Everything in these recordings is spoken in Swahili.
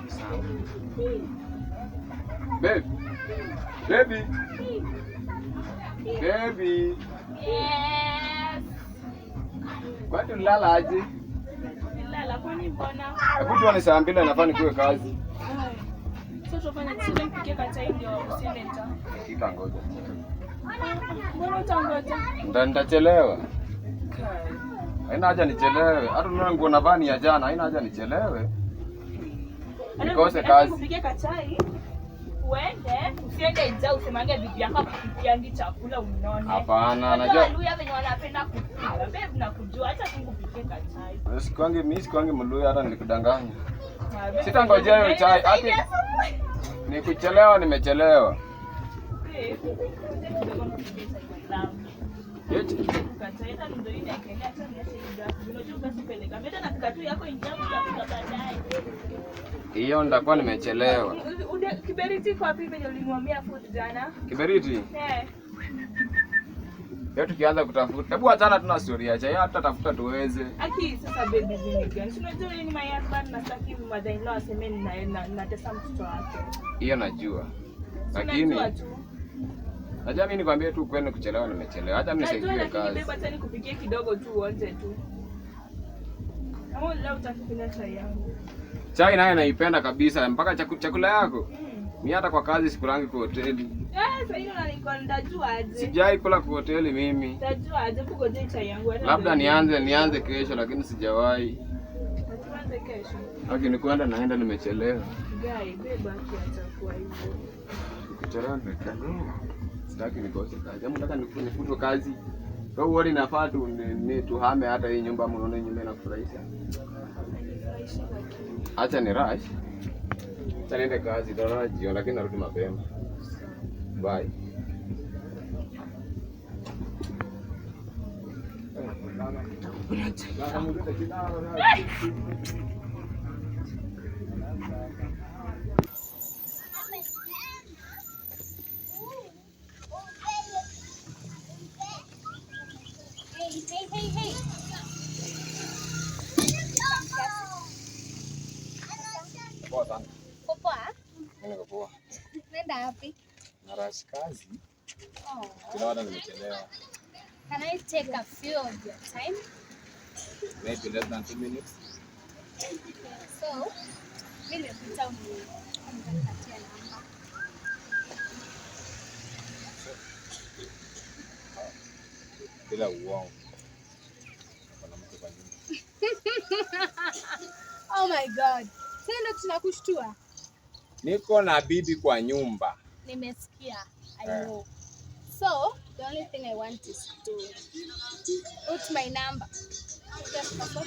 Sawa. Babe. Baby. Baby. Yes. Kwani ulilala aje? Nilala, kwani mbona? Hebu tuone 2:00 nafaa nikuwe kazi. So tufanye tuseme nipikie kachai ndio usiende njaa. Dakika ngoja. Mbona utangoja? Nitachelewa. Haina haja nichelewe. Hata unaona nguo navaa ni ya jana, haina haja nichelewe. Nikose kazi. Kupikia kachai. Uende, usiende njaa usemange bibi yako akupikiangi chakula unone. Hapana, Unajua najua Waluya venye wanapenda kupika. Babe nakujua, acha tu nikupikie kachai. sikwangi mimi, sikwangi Mluya hata nilikudanganya. Ah, babe, Sitangojea hiyo chai. Ati nikuchelewa, nimechelewa. Babe, ngoja kidogo nikupikie chai kwa Eti, hiyo nitakuwa nimechelewa. Kiberiti iko wapi venye ulimwambia food jana? Kiberiti, Eh, leo tukianza kutafuta. Hebu achana tuna story ya chai, hata tafuta tuweze. Aki sasa baby zini gani? Si unajua yeye ni my husband na sitaki mother in law aseme natesa mtoto wake. Hiyo najua. Si Lakini unajua tu. najua mimi nikwambie tu kweli kuchelewa nimechelewa. Hata mimi Najua nisaidiwe lakini kazi. babe acha nikupikie kidogo tu uonje tu. Ama leo utaki kunywa chai yangu. Chai nayo naipenda kabisa mpaka chakula yako. Mm. Mimi hata kwa kazi sikulangi kwa hoteli. Eh, sasa hiyo unanikuwa nitajua aje? Sijai kula kwa hoteli mimi. Nitajua aje kugoje chai yangu hata Labda ndio- nianze kesho lakini sijawahi. Tuanze kesho. Lakini nikwenda naenda nimechelewa. Guy, babe akiacha kuwa hivyo. Kuchelewa nimechelewa. Sitaki nikose kazi. Ama nataka nifutwe kazi. Kwa hiyo inafaa tu ni tuhame hata hii nyumba, mnaona hii nyumba inafurahisha. Hainifurahishi lakini. Acha ni rush. Acha niende kazi, tutaonana jioni lakini narudi mapema. Bye. Hey, hey, hey, hey. Poa sana. Poa. Mimi niko poa. Nenda wapi? Na rush kazi. Oh. Tunaona nimechelewa. Can I take a few of your time? Maybe less than 2 minutes. So, mimi nimekuita unipatie namba. Bila uongo. Kuna mtu kwa nyumba. Oh my God. Sasa ndo tunakushtua. Niko na bibi kwa nyumba. Nimesikia. I know. So, the only thing I want is to put my number. Just for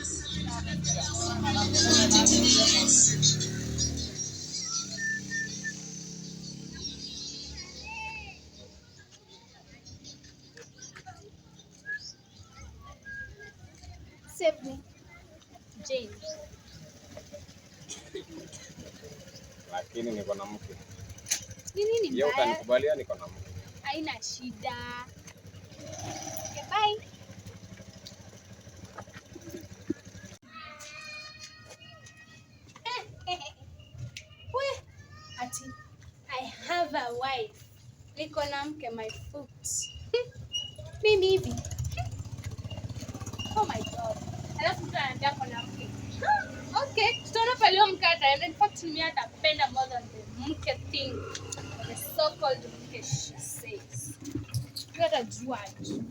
Save me. Jane. Lakini niko na mke. Ni nini Yeye mbaya? utanikubalia niko na mke. Haina shida. Okay, bye. We, ati I have a wife. Niko na mke my foot. Mimi hivi. Oh my God. Alafu mtu ananiambia ako na mke. Okay, tutaona pale huyo mke ataenda. In fact, mimi atapenda more than the mke thing. The so-called mke she says. Huyo atajuaje?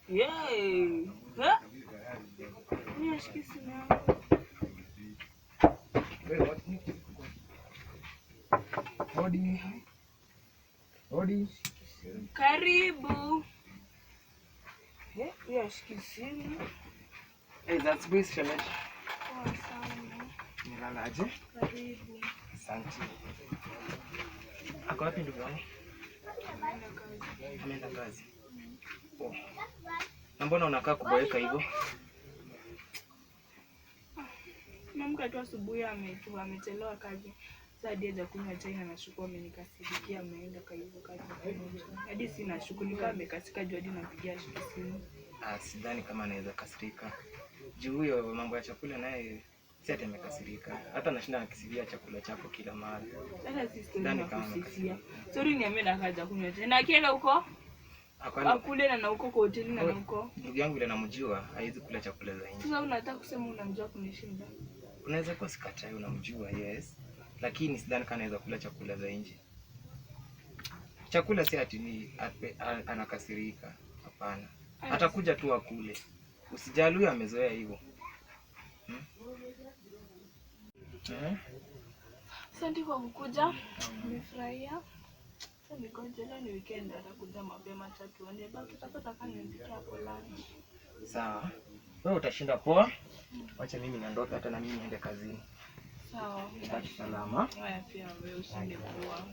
Yay. Huh? Mimi ashiki simu yangu. Hodi. Hodi. Karibu. Eh, huyu ashiki simu. Hey, that's me, Shemesh. Poa sana. Nilalaje? Karibu. Asante. Ako wapi ndugu yangu? Ameenda kazi. Oh. Na mbona unakaa kuboeka hivyo? Nimeamka tu asubuhi amechelewa kazi. Sasa hadi hajakunywa chai na nashuku amenikasirikia ameenda kwa hivyo kazi. Hadi sina shughuli kama amekasika juu hadi nampigia simu. Ah, sidhani kama anaweza kasirika. Juu huyo mambo ya chakula naye si ati amekasirika. Hata anashinda akisifia chakula chako kila mara. Sasa si story Sidhani na kama kusifia. Sorry niambie na kaja kunywa chai. Na akienda huko Akwani akule na huko kwa hoteli na huko. ndugu yangu vile namjua hawezi kula chakula za nje. Sasa unataka kusema unamjua kunishinda? Unaweza kuwa sikatai, unamjua yes, lakini sidhani kama anaweza kula chakula za nje. Chakula si ati ni anakasirika, hapana. Atakuja tu akule, usijali, huyo amezoea hivyo. Hmm? Hmm? Asante kwa kukuja. Nimefurahia. Sasa nigoje, leo ni weekend, atakuja mapema acha tuone. But utapata kama nimempikia hapo lunch. Sawa, wewe utashinda poa. Wacha mimi niondoke, hata na mimi niende kazini. Sawa. Baki salama. Haya, pia wewe ushinde poa.